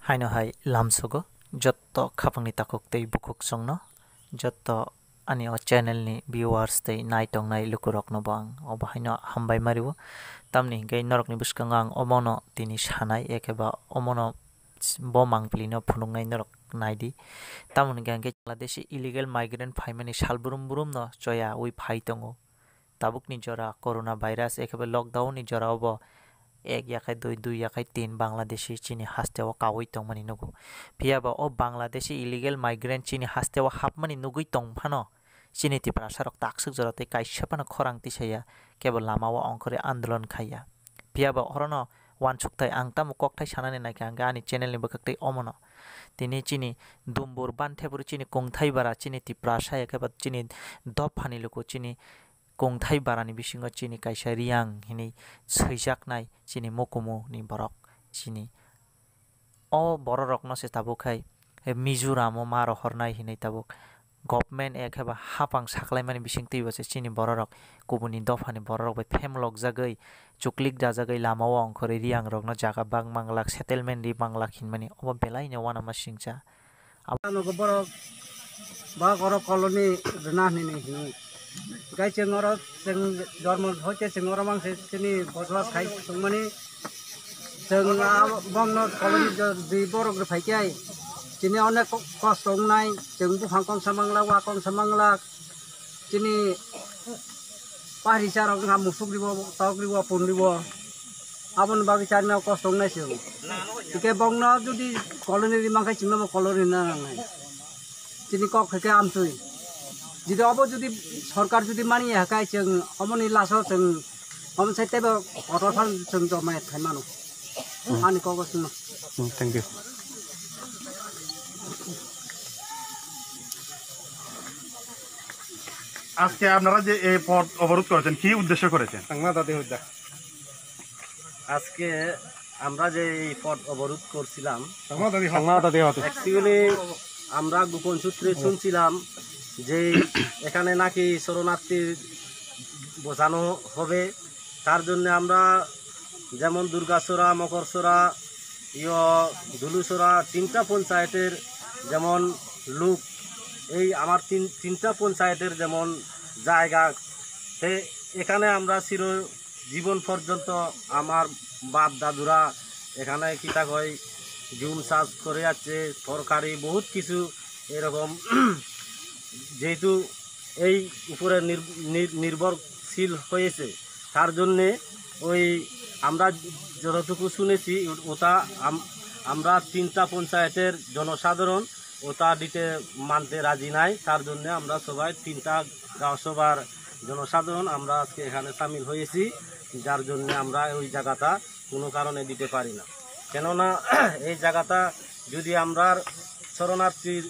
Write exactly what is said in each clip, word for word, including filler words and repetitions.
Haino hai lamsogo jotto khapangni takhuk tei bukhuk chwngno, jotto ani o channel ni viewers tei naitongnai lukurokno bo ang obo haino hambai mario. Tamni hinkhe norokni bwskango ang omono tini sanai, ekheba omono bo mangpili no phunuknai norok naidi. Tamoni hinkhe Bangladeshi illegal migrant phaimani sal brum brum no choya wi phai tongo. Tabukni jora corona virus ekheba lockdown ni jora obo ek yakhai dui, dui yakhai tin Bangladeshi chini hasteo kawi tongmani nugo. Phiya ba o Bangladeshi illegal migrant chini hasteo hapmani nugwi tong phano chini Tiprasa rok taksuk jora tei kaisa phano khorang tisaya kebo lama o ongkhorwi andolon khaiya. Phiya ba orono wansukthai ang tamo kokthai sanani naikha hwnkhe ani channel ni bwkhak tei omono. Tini chini dumbur ban theburi chini kungthai bara chini Tiprasa ekheba chini dophani luku chini kungthai barani bisingo chini kaisa Riyang hinwi swijaknai chini mukumu ni borok chini. O bororokno se tabuk khai Mizoram o ma rohornai hinwi tabuk government ekheba hapang saklaimani bisingtwi bo se chini bororok kubuni dophani bororok bai phemlokjagwi chuklik dajagwi lama o ongkhorwi Riyang rokno jaga bak manglak settlement ri manglak hinmani obo belai no uanama singcha. Ano borok ba oro colony rwna hinwi hinwi. Gai chwng oro chwng jormo hoite chwng oro mang se chini bosowas khai tongmani. Chwng a bongno colony jo-, di borok rw phai khe ai. Chini onek ko-, kosto wngnai. Chwng buphang kongsa manglak, wa kongsa manglak. Chini pari charok wngkha musuk ribo, tok ribo, pun ribo. Aboni bagwi charina kosto wngnai se. Hingke bongno jodi colony ri mankhe chwngno bo colony rina nangnai. Chini kok khe amtwi. Jodi obo jodi sorkar jodi mani ya kai chwng omoni laso chwng omo sai tebo kotor phan chwng jomai khai mano. Hmm. Ani kok chwngno. Hmm, thank you. আজকে আপনারা যে এই পথ অবরোধ করেছেন, কি উদ্দেশ্য করেছেন? Tangna dadi hoda. আজকে আমরা যে এই পথ অবরোধ করছিলাম, Tangna dadi hoda. Tangna dadi hoda. Actually আমরা গোপন সূত্রে শুনছিলাম যে এখানে নাকি শরণার্থী বসানো হবে, তার জন্য আমরা যেমন দুর্গাছড়া, মকরছড়া, ইয়ো, ধুলুছড়া, তিনটা পঞ্চায়েতের যেমন লোক, এই আমার তিন, তিনটা পঞ্চায়েতের যেমন জায়গা, তে এখানে আমরা চির জীবন পর্যন্ত আমার বাপ দাদুরা এখানে কিতা কয় জুম চাষ করে যাচ্ছে, তরকারি বহুত কিছু এরকম যেহেতু এই উপরে নির-, নির-, নির্ভরশীল হয়েছে, তার জন্যে ওই আমরা যতটুকু শুনেছি, ও-, ওটা আম-, আমরা তিনটা পঞ্চায়েতের জনসাধারণ ওটা দিতে মানতে রাজি নাই। তার জন্যে আমরা সবাই তিনটা গাঁও সভার জনসাধারণ আমরা আজকে এখানে সামিল হয়েছি, যার জন্যে আমরা ওই জায়গাটা কোনো কারণে দিতে পারি না। কেননা এই জায়গাটা যদি আমরার শরণার্থীর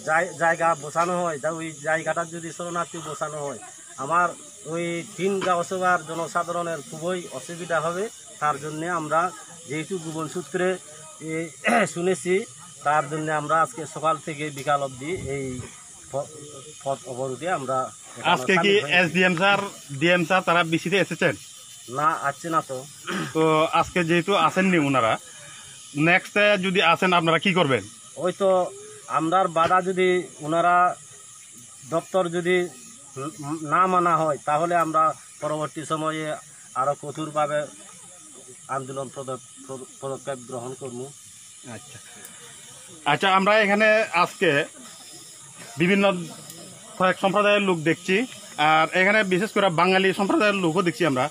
জায়-, জায়গা বসানো হয়, তা ওই জায়গাটা যদি শরণার্থী বসানো হয়, আমার ওই তিন গাঁও সভার জনসাধারণের খুবই অসুবিধা হবে। তার জন্যে আমরা যেহেতু গোপন সূত্রে, এ, শুনেছি, তার জন্যে আমরা আজকে সকাল থেকে বিকাল অবধি এই প-, পথ অবরোধে আমরা এখানে আজকে কি সামিল হয়েছি। এসডিএম স্যার, ডিএম স্যার তারা বিসিতে এসেছেন? না, আসছে না তো। তো আজকে যেহেতু আসেননি ওনারা, নেক্সটে যদি আসেন আপনারা কি করবেন? ওই তো আমরার বাধা যদি ওনারা দপ্তর যদি না মানা হয়, তাহলে আমরা পরবর্তী সময়ে আরো কঠোরভাবে আন্দোলন পদ-, পদ-, পদক্ষেপ গ্রহণ করব। আচ্ছা, আচ্ছা, আমরা এখানে আজকে বিভিন্ন কয়েক সম্প্রদায়ের লোক দেখছি, আর এখানে বিশেষ করে বাঙালি সম্প্রদায়ের লোকও দেখছি আমরা।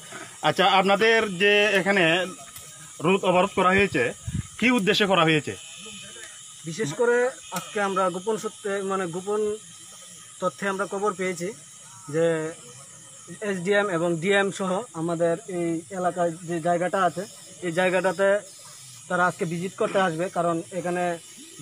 আচ্ছা, আপনাদের যে এখানে রোধ অবরোধ করা হয়েছে, কি উদ্দেশ্যে করা হয়েছে? বিশেষ করে আজকে আমরা গোপন সূত্রে, মানে, গোপন তথ্যে আমরা খবর পেয়েছি যে এসডিএম এবং ডিএম সহ আমাদের এই এলাকায় যে জায়গাটা আছে, এই জায়গাটাতে তারা আজকে ভিজিট করতে আসবে, কারণ এখানে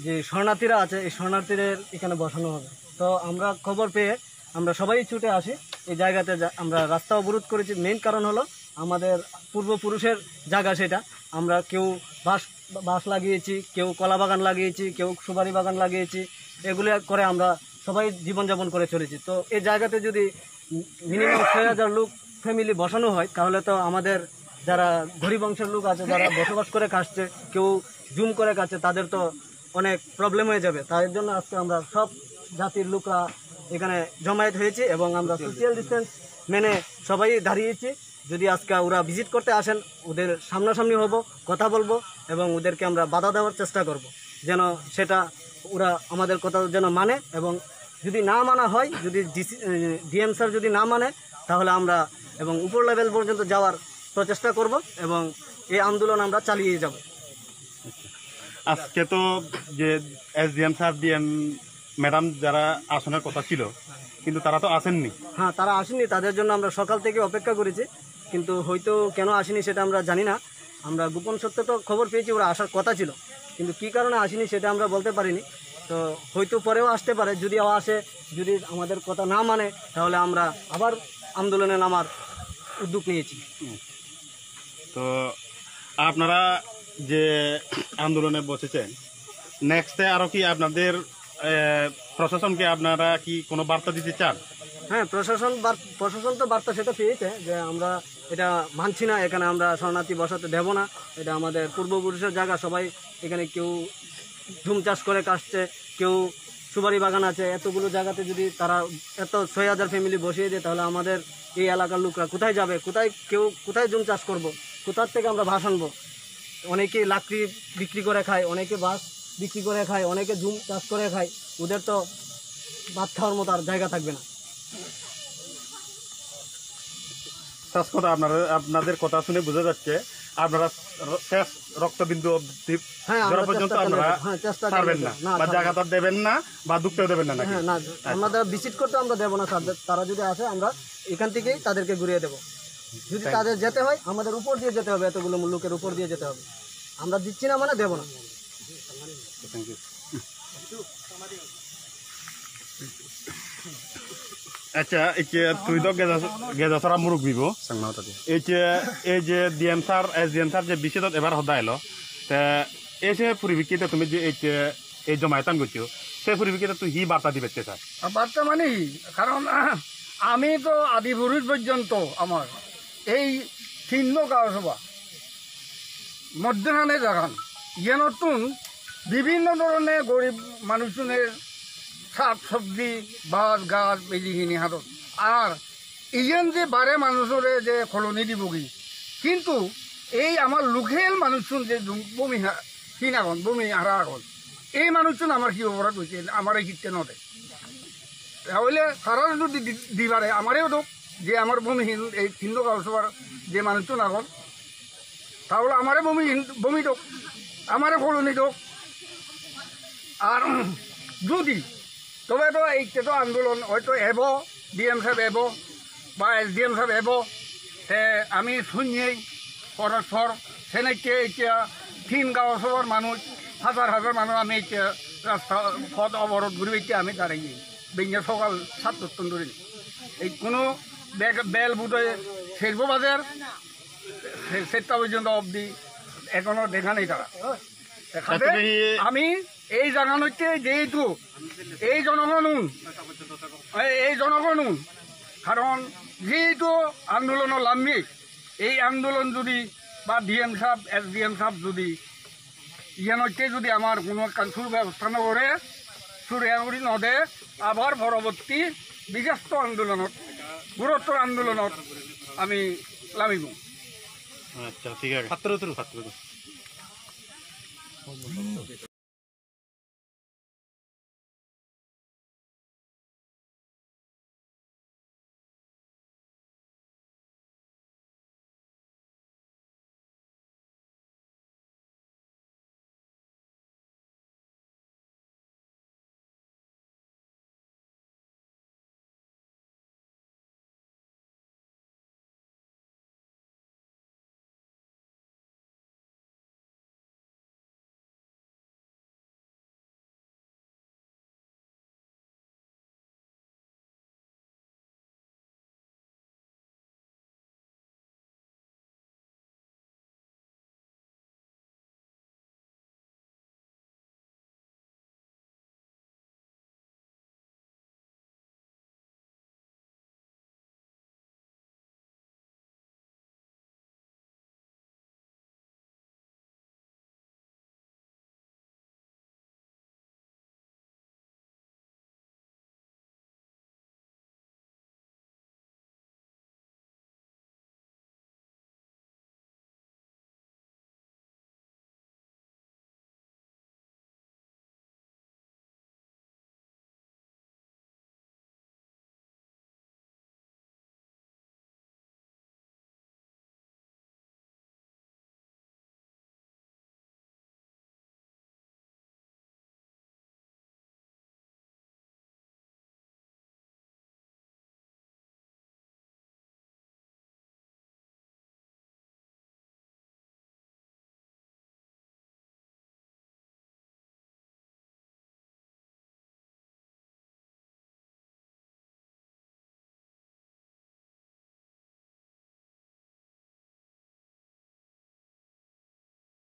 যে শরণার্থীরা আছে, এই শরণার্থীদের এখানে বসানো হবে। তো আমরা খবর পেয়ে আমরা সবাই ছুটে আসি এই জায়গাতে। যা-, আমরা রাস্তা অবরোধ করেছি, মেইন কারণ হলো আমাদের পূর্বপুরুষের জায়গা সেটা। আমরা কেউ বাঁশ, বাঁশ লাগিয়েছি, কেউ কলা বাগান লাগিয়েছি, কেউ সুপারি বাগান লাগিয়েছি, এগুলো করে আমরা সবাই জীবনযাপন করে চলেছি। তো এই জায়গাতে যদি মিনিমাম ছয় হাজার লোক ফ্যামিলি বসানো হয়, তাহলে তো আমাদের যারা গরিব অংশের লোক আছে, যারা বসবাস করে খাচ্ছে, কেউ জুম করে খাচ্ছে, তাদের তো অনেক প্রবলেম হয়ে যাবে। তাদের জন্য আজকে আমরা সব জাতির লোকরা এখানে জমায়েত হয়েছি এবং আমরা সোশ্যাল ডিস্টেন্স মেনে সবাই দাঁড়িয়েছি। যদি আজকে ওরা ভিজিট করতে আসেন, ওদের সামনাসামনি হব, কথা বলবো এবং ওদেরকে আমরা বাধা দেওয়ার চেষ্টা করব, যেন সেটা ওরা আমাদের কথা যেন মানে। এবং যদি না মানা হয়, যদি ডিসি, ডিএম স্যার যদি না মানে, তাহলে আমরা এবং উপর লেভেল পর্যন্ত যাওয়ার প্রচেষ্টা করব এবং এই আন্দোলন আমরা চালিয়ে যাব। আজকে তো যে এসডিএম স্যার, ডিএম ম্যাডাম যারা আসার কথা ছিল, কিন্তু তারা তো আসেননি। হ্যাঁ, তারা আসেননি, তাদের জন্য আমরা সকাল থেকে অপেক্ষা করেছি, কিন্তু হয়তো কেন আসেনি সেটা আমরা জানি না। আমরা গোপন সূত্রে তো খবর পেয়েছি ওরা আসার কথা ছিল, কিন্তু কি কারণে আসেনি সেটা আমরা বলতে পারিনি। তো হয়তো পরেও আসতে পারে, যদি আসে, যদি আমাদের কথা না মানে, তাহলে আমরা আবার আন্দোলনে নামার উদ্যোগ নিয়েছি। তো আপনারা যে আন্দোলনে বসেছেন, নেক্সটে আরো কি আপনাদের, এ, প্রশাসনকে আপনারা কি কোনো বার্তা দিতে চান? হ্যাঁ, প্রশাসন বার্তা, প্রশাসন তো বার্তা সেটা পেয়েছে যে আমরা এটা মানছি না, এখানে আমরা শরণার্থী বসাতে দেব না, এটা আমাদের পূর্বপুরুষের জায়গা। সবাই এখানে কেউ জুম চাষ করে খাচ্ছে, কেউ সুপারি বাগান আছে, এতগুলো জায়গাতে যদি তারা এত ছয় হাজার ফ্যামিলি বসিয়ে দেয়, তাহলে আমাদের এই এলাকার লোকরা কোথায় যাবে? কোথায় কেউ, কোথায় জুম চাষ করব? কোথার থেকে আমরা বাঁশ আনবো? অনেকে লাকড়ি বিক্রি করে খায়, অনেকে বাঁশ বিক্রি করে খায়, অনেকে জুম চাষ করে খায়। ওদের তো ভাত খাওয়ার মতো আর জায়গা থাকবে না। শেষ কথা, আপনারা, আপনাদের কথা শুনে বোঝা যাচ্ছে আপনারা র-, শেষ রক্তবিন্দু অবধি হ্যাঁ, আমরা যারা পর্যন্ত চেষ্টা চালিয়ে আপনারা যাবো। হ্যাঁ, চেষ্টা চালিয়ে ছাড়বেন না, যাবো। না, বা ছাড়বেন জায়গাটা দেবেন না, বা দুঃখেও দেবেন না নাকি? হ্যাঁ, না, আমরা বিজিট করতে আমরা দেবো না স্যার, তারা যদি আসে আমরা এখান থেকেই তাদেরকে ঘুরিয়ে দেবো। যদি তাদের যেতে হয়, আমাদের উপর দিয়ে যেতে হবে, এতগুলো লোকের উপর দিয়ে যেতে হবে। আমরা দিচ্ছি না মানে দেবো না। Thank you. আচ্ছা, এই যে তুই তো গেজা, গেজাছড়া মুরব্বী বো। এই যে, এই যে ডিএম স্যার, এসডিএম স্যার যে বিশেষত এবার হদা এলো, তে এসে পরিপ্রেক্ষিতে তুমি যে এই যে এই জমায়েতান করছো, সেই পরিপ্রেক্ষিতে তুই কি বার্তা দিবে স্যার? বার্তা মানে, কারণ আমি তো আদি পুরুষ পর্যন্ত আমার এই তিন গাঁও সভা মধ্যখানে জাগান, ইয়ানতুন বিভিন্ন ধরনের গরিব মানুষজনের শাক সবজি, বাস গাছ বেজি কিনি হাতত। আর ইয়ান যে বারে মানুষরে যে কলোনি দিবগি, কিন্তু এই আমার লোকেল মানুষজন যে জুম-, ভূমি হা-, হীন আগন, ভূমি হারা আগন, এই মানুষজন আমার কি অপরাধ হয়েছে, আমার এই কিনতে নদে। তাহলে তারা যদি দি-, দিবারে আমারেও দোক, যে আমার ভূমিহীন এই তিন গাঁও সভার যে মানুষজন আগন, তাহলে আমারে ভূমিহীন, ভূমি দোক, আমারে কলোনি দোক। আর যদি, তবে তো এই তো আন্দোলন হয়তো এব, ডিএম সাহেব এব, বা এসডিএম সাহেব এব, তে আমি শুনিয়েই পরস্পর সেনাইকে এতিয়া তিন গাঁও সভার মানুষ, হাজার হাজার মানুষ আমি এতিয়া রাস্তা পথ অবরোধ করি এতিয়া আমি দাঁড়াই। বেঞ্জা সকাল সাত তত্তন ধরে এই কোনো বেগ-, বেল বুটে শেরবো বাজার সে-, সেটা পর্যন্ত অবধি এখনো দেখা নেই তারা। এখানে তুমি আমি এই জায়গা হচ্ছে যেহেতু এই জনগণ উন, এই, এই জনগণ উন, কারণ যেহেতু আন্দোলন লাম্বি, এই আন্দোলন যদি বা ডিএম সাহেব, এসডিএম সাহেব যদি ইয়ানতে যদি আমার কোনো একটা সুব্যবস্থা না করে, সুরে উড়ি নদে, আবার পরবর্তী বিগস্ত আন্দোলনত, গুরুত্ব আন্দোলনত আমি লামিব। আচ্ছা, ঠিক আছে। ছাত্র ছাত্র ছাত্র